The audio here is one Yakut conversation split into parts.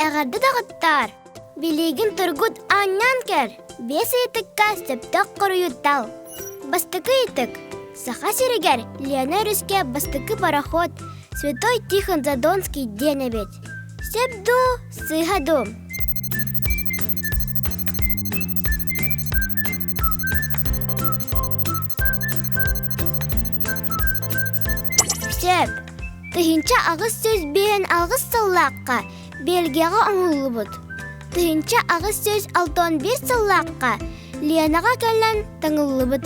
Эҕэрдэ даҕыттаар! Билигин тургут аанньаан кэр, биэс ыйытыкка сөптөөх хоруйу тал. Бастакы ыйытык. Саха сиригэр Лена өрүскэ бастакы пароход Святой Тихон Задонский диэн эбит. Сөп дуу, сыыһа дуу? Сөп. 1858 сыллаахха Бельгияҕа оҥоһуллубут. 1861 сыллаахха Ленаҕа кэлэн таҥыллыбыт.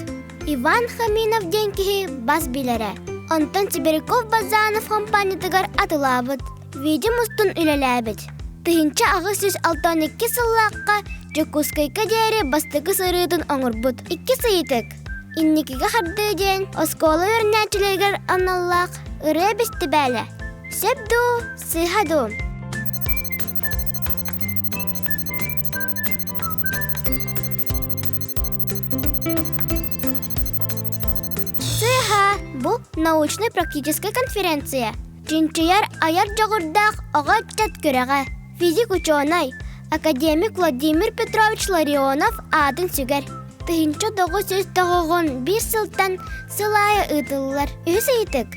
Иван Хаминов диэн киһи бас билэрэ. Онтон Сибиряков Базанов хампаанньатыгар атылаабыт. Видим устун үлэлээбит. 1862 сыллаахха Дьокуускайга диэри бастакы сырыытын оҥорбут. Иккис ыйытык. Инникигэ хардыы диэн оскуола үөрэнээччилэригэр аналлаах ырыа бэстибээлэ. Сөп дуу, сыыһа дуу? Сыыһа, бу научнай-практическай конференция. Чинчийэр айар дьоҕурдаах оҕо ыччат күрэҕэ. Физик-учуонай, академик Владимир Петрович Ларионов аатын сүгэр. 1991 сылтан сыл аайы ыытыллар. Үһүс ыйытык.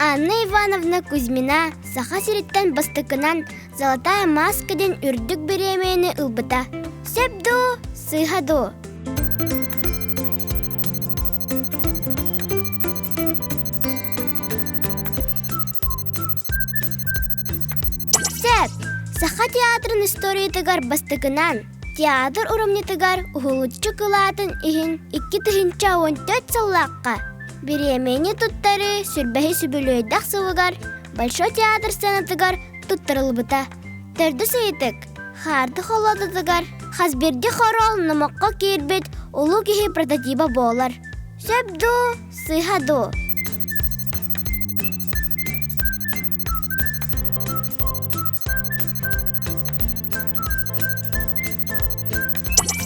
Анна Ивановна Кузьмина Саха сириттэн бастакынан «Золотая маска» диэн үрдүк бириэмийэни ылбыта. Сөп дуу, сыыһа дуу? Сөп! Саха театрын историятыгар бастакынан театр урамньытыгар уһулуччу кылаатын иһин 2014 сыллаахха бириэмийэни туттарыы сүрбэһи сүбүлүөйдэх сылыгар Большой театр сценатыгар туттарыллыбыта. Төрдүс ыйытык хаарты холуодатыгар хас биирдии хоруол номоххо киирбит улуу киһи прототиба буолар. Сөп дуу, сыыһа дуу?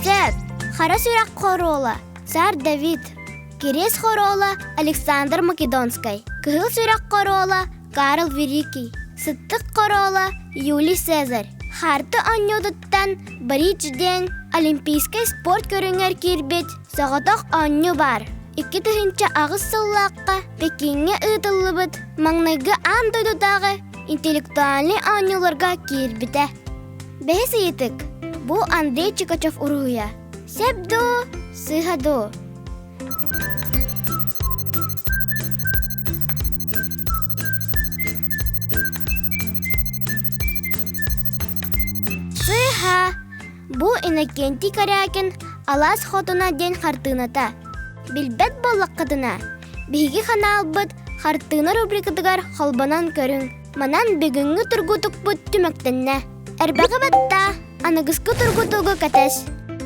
Сөп. Хара сүрэх хоруола Царь Давид. Кириэс хоруола Александр Македонскай. Кыһыл сүрэх хоруола Карл Великий. Сыттык хоруола Юлий Цезарь. Хаарты оонньуутуттан бридж диэн олимпийскай спорт көрүҥэр киирбит соҕотох оонньуу баар. 2008 сыллаахха Пекиҥҥэ ыытыллыбыт маҥнайгы аан дойдутааҕы интеллектуальнай оонньууларга киирбитэ. Бэһис ыйытык. Бу Андрей Чикачев уруһуйа. Сөп дуу, сыыһа дуу? Сыыһа! Бу Иннокентий Корякин «Алаас хотуна» диэн хартыыната. Билбэт буоллаххытына, биһиги ханаалбыт хартыына рубрикатыгар холбонон көрүҥ. Манан бүгүҥҥү тургутукпут түмүктэннэ. Эрбэҕи батта, аныгыскы тургутугу кэтэс.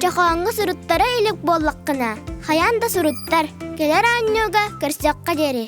Чохооҥҥо суруттара илик буоллаххына, хайаан да суруттар. Кэлэр оонньууга көрсүөххэ диэри.